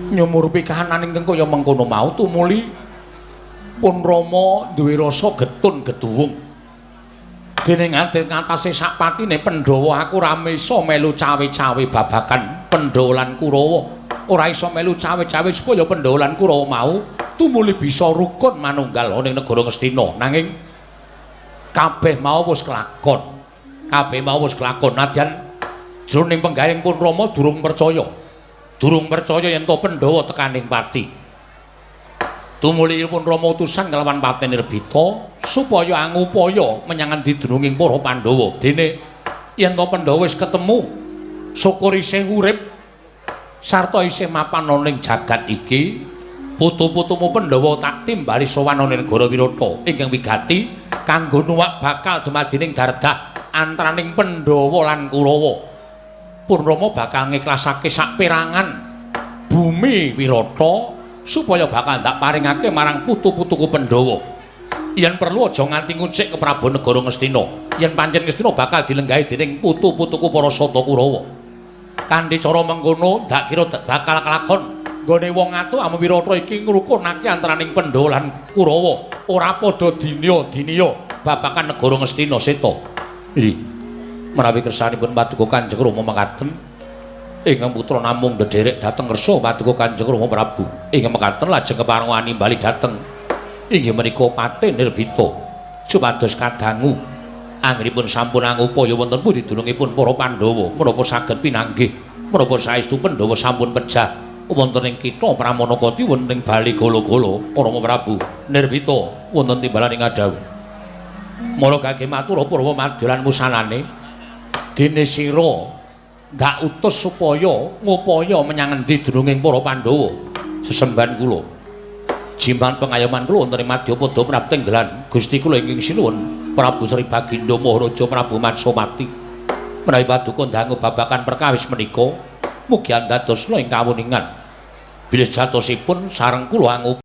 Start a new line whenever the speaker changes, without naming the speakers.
Nyumurupi kahanan ingkang kaya mengkono mau tumuli pun Rama duwe rasa getun geduwung. Dene nganti ngatasé sak patine Pandhawa aku ora iso melu cawe-cawe babagan Pandhawa lan Kurawa. Ora iso melu cawe-cawe supaya Pandhawa lan Kurawa mau tumuli bisa rukun manunggal ana ing negara Ngastina. Nanging kabeh mau wis kelakon. Kabeh mau wis kelakon nadyan jroning penggawean pun Rama durung percaya. Durung percaya yen to Pandhawa tekaning pati. Tumuli pun Rama utusan kelawan Patih Nirbita supaya angupaya menyang endi dununging para Pandhawa. Dene yen to Pandhawa wis ketemu, syukur isih urip sarta isih mapan ana ing jagat iki, putu-putumu Pandhawa tak timbali sowan ana ing negara Wirata ingkang wigati kanggo nuwak bakal dumadining dardah antaraning Pandhawa lan Kurawa. Pun Rama bakal ngiklasake saperangan bumi Wirata supaya bakal ndak paringake marang putu-putuku Pandhawa. Yen perlu aja nganti ngucik ke Prabu Negara Ngastina. Yen pancen Ngastina bakal dilenggahi dening putu-putuku para Sata Kurawa. Kanthi cara mengkono ndak kira bakal kelakon nggone wong atu amu Wirata iki ngrukunake antaraning Pandhawa lan Kurawa. Ora padha dinya-dinya babagan negara Ngastina seta. Ih. Menawi kersanipun paduka Kanjeng Rama mekaten ingkang putra namung ndederek dhateng kersa paduka Kanjeng Rama Prabu. Ingkang mekaten lajeng keparengani bali dhateng inggih menika Patih Nirbita supados kadangu anggenipun sampun angupaya wonten pundi dunungipun para Pandhawa menapa saged pinanggih menapa saestu Pandhawa sampun pejah wonten ing kitha Pramanakati wonten ing Bali Gala-Gala. Rama Prabu Nirbita wonten timbalan ing adhawuh. Mara gage matur Purwa Madya lan musanane dene sira ndak utus supaya ngupaya menyang endi dununging para Pandhawa. Sesembahan kula jimat pengayoman kula wonten ing Madyapada Praptenggelan Gusti kula ingkang sinuwun Prabu Sri Bagindo Maharaja Prabu Matsomati. Menawi paduka ndangu babagan perkawis menika mugi andadosna ing kawuningan bilih jatosipun sareng kula angu